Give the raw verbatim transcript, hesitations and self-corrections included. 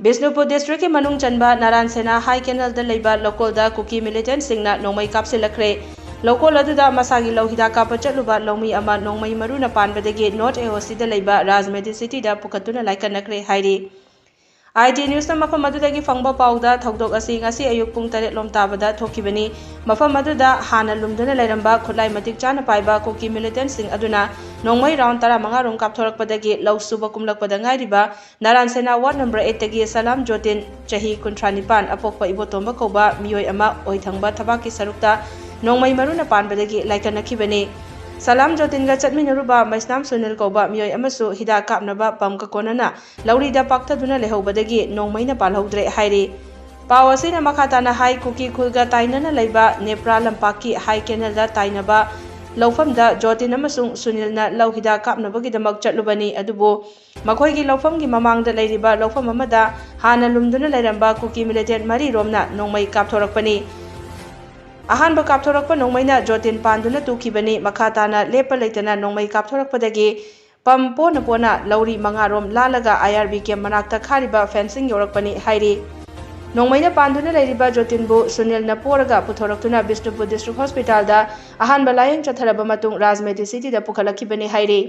ꯕꯤꯁꯅꯨꯄꯨꯔ ꯗꯤꯁꯇ꯭ꯔꯤꯛꯀꯤ ꯃꯅꯨꯡ ꯆꯟꯕ ꯅꯥꯔꯥꯟ ꯁꯦꯅꯥ ꯍꯥꯏ ꯀꯦꯅꯦꯜꯗ ꯂꯩꯕ ꯂꯧꯀꯣꯜꯗ ꯀꯨꯀꯤ ꯃꯤꯂꯤꯇꯦꯟꯁꯤꯡꯅ ꯅꯣꯡꯃꯩ ꯀꯥꯞꯁꯤꯜꯂꯛꯈ꯭ꯔꯦ꯫ ꯂꯧꯀꯣꯜ ꯑꯗꯨꯗ ꯃꯁꯥꯒꯤ ꯂꯧ ꯍꯤꯗꯥꯛ ꯀꯥꯞꯄ ꯆꯠꯂꯨꯕ ꯂꯧꯃꯤ ꯑꯃ ꯅꯣꯡꯃꯩ ꯃꯔꯨꯅ ꯄꯥꯟꯕꯗꯒꯤ ꯅꯣꯔꯠ ꯑꯦ ꯑꯣ ꯁꯤꯗ ꯂꯩꯕ ꯔꯥꯖ ꯃꯦꯗꯤꯁꯤꯇꯤꯗ ꯄꯨꯈꯠꯇꯨꯅ ꯂꯥꯏꯀꯠꯅꯈ꯭ꯔꯦ ꯍꯥꯏꯔꯤ꯫ ꯑꯥꯏ ꯇꯤ ꯅ꯭ꯌꯨꯁꯅ ꯃꯐꯝ ꯑꯗꯨꯗꯒꯤ ꯐꯪꯕ ꯄꯥꯎꯗ, ꯊꯧꯗꯣꯛ ꯑꯁꯤ ꯉꯁꯤ ꯑꯌꯨꯛ ꯄꯨꯡ ꯇꯔꯦꯠ ꯂꯣꯝ ꯇꯥꯕꯗ ꯊꯣꯛꯈꯤꯕꯅꯤ꯫ ꯃꯐꯝ ꯑꯗꯨꯗ ꯍꯥꯟꯅ ꯂꯨꯝꯗꯨꯅ ꯂꯩꯔꯝꯕ ꯈꯨꯠꯂꯥꯏ ꯃꯇꯤꯛ ꯆꯥꯅ ꯄꯥꯏꯕ ꯀꯨꯀꯤ ꯃꯤꯂꯤꯇꯦꯟꯁꯤꯡ ꯑꯗꯨꯅ ꯅꯣꯡꯃꯩ ꯔꯥꯎꯟ ꯇꯔꯥꯃꯉꯥ ꯔꯣꯝ ꯀꯥꯞꯊꯣꯔꯛꯄꯗꯒꯤ ꯂꯧ ꯁꯨꯕ ꯀꯨꯝꯂꯛꯄꯗ ꯉꯥꯏꯔꯤꯕ ꯅꯥꯔꯥꯟ ꯁꯦꯅꯥ ꯋꯥꯔꯗ ꯅꯝꯕꯔ ꯑꯩꯠꯇꯒꯤ ꯁꯂꯥꯝ ꯖꯣꯇꯤꯟ, ꯆꯍꯤ ꯀꯨꯟꯊ꯭ꯔꯥ ꯅꯤꯄꯥꯟ, ꯑꯄꯣꯛꯄ ꯏꯕꯣꯇꯣꯝꯕ ꯀꯧꯕ ꯃꯤꯑꯣꯏ ꯑꯃ ꯑꯣꯏꯊꯪꯕ ꯊꯕꯥꯛꯀꯤ ꯁꯔꯨꯛꯇ ꯅꯣꯡꯃꯩ ꯃꯔꯨꯅ ꯄꯥꯟꯕꯗꯒꯤ ꯂꯥꯏꯀꯠꯅꯈꯤꯕꯅꯤ꯫ ꯁꯂꯥꯝ ꯖꯣꯇꯤꯟꯒ ꯆꯠꯃꯤꯟꯅꯔꯨꯕ ꯃꯩꯁꯅꯥꯝ ꯁꯨꯅꯤꯜ ꯀꯧꯕ ꯃꯤꯑꯣꯏ ꯑꯃꯁꯨ ꯍꯤꯗꯥꯛ ꯀꯥꯞꯅꯕ ꯄꯝꯒ ꯀꯣꯟꯅꯅ ꯂꯧꯔꯤꯗ ꯄꯥꯛꯊꯗꯨꯅ ꯂꯩꯍꯧꯕꯗꯒꯤ ꯅꯣꯡꯃꯩꯅ ꯄꯥꯜꯍꯧꯗ꯭ꯔꯦ ꯍꯥꯏꯔꯤ꯫ ꯄꯥꯎ ꯑꯁꯤꯅ ꯃꯈꯥ ꯇꯥꯅ ꯍꯥꯏ, ꯀꯨꯀꯤ ꯈꯨꯜꯒ ꯇꯥꯏꯅꯅ ꯂꯩꯕ ꯅꯦꯄ꯭ꯔꯥ ꯂꯝꯄꯥꯛꯀꯤ ꯍꯥꯏ ꯀꯦꯅꯦꯜꯗ ꯇꯥꯏꯅꯕ ꯂꯧꯐꯝꯗ ꯖꯣꯇꯤꯟ ꯑꯃꯁꯨꯡ ꯁꯨꯅꯤꯜꯅ ꯂꯧ ꯍꯤꯗꯥꯛ ꯀꯥꯞꯅꯕꯒꯤꯗꯃꯛ ꯆꯠꯂꯨꯕꯅꯤ, ꯑꯗꯨꯕꯨ ꯃꯈꯣꯏꯒꯤ ꯂꯧꯐꯝꯒꯤ ꯃꯃꯥꯡꯗ ꯂꯩꯔꯤꯕ ꯂꯧꯐꯝ ꯑꯃꯗ ꯍꯥꯟꯅ ꯂꯨꯝꯗꯨꯅ ꯂꯩꯔꯝꯕ ꯀꯨꯀꯤ ꯃꯤꯂꯤꯇꯦꯟ ꯃꯔꯤꯔꯣꯝꯅ ꯅꯣꯡꯃꯩ ꯀꯥꯞꯊꯣꯔꯛꯄꯅꯤ꯫ ꯑꯍꯥꯟꯕ ꯀꯥꯞꯊꯣꯔꯛꯄ ꯅꯣꯡꯃꯩꯅ ꯖꯣꯇꯤꯟ ꯄꯥꯟꯗꯨꯅ ꯇꯨꯈꯤꯕꯅꯤ꯫ ꯃꯈꯥ ꯇꯥꯅ ꯂꯦꯞꯄ ꯂꯩꯇꯅ ꯅꯣꯡꯃꯩ ꯀꯥꯞꯊꯣꯔꯛꯄꯗꯒꯤ ꯄꯝ ꯄꯣꯅ ꯄꯣꯅ ꯂꯧꯔꯤ ꯃꯉꯥꯔꯣꯝ ꯂꯥꯜꯂꯒ ꯑꯥꯏ ꯑꯥꯔ ꯕꯤ ꯀꯦꯝ ꯃꯅꯥꯛꯇ ꯈꯥꯔꯤꯕ ꯐꯦꯟꯁꯤꯡ ꯌꯧꯔꯛꯄꯅꯤ ꯍꯥꯏꯔꯤ꯫ ꯅꯣꯡꯃꯩꯅ ꯄꯥꯟꯗꯨꯅ ꯂꯩꯔꯤꯕ ꯖꯣꯇꯤꯟꯕꯨ ꯁꯨꯅꯤꯜꯅ ꯄꯣꯔꯒ ꯄꯨꯊꯣꯔꯛꯇꯨꯅ ꯕꯤꯁꯅꯨꯄꯨꯔ ꯗꯤꯁꯇ꯭ꯔꯤꯛ ꯍꯣꯁꯄꯤꯇꯥꯜꯗ ꯑꯍꯥꯟꯕ ꯂꯥꯌꯦꯡ ꯆꯠꯊꯔꯕ ꯃꯇꯨꯡ ꯔꯥꯖ ꯃꯦꯗꯤꯁꯤꯇꯤꯗ ꯄꯨꯈꯠꯂꯛꯈꯤꯕꯅꯤ ꯍꯥꯏꯔꯤ꯫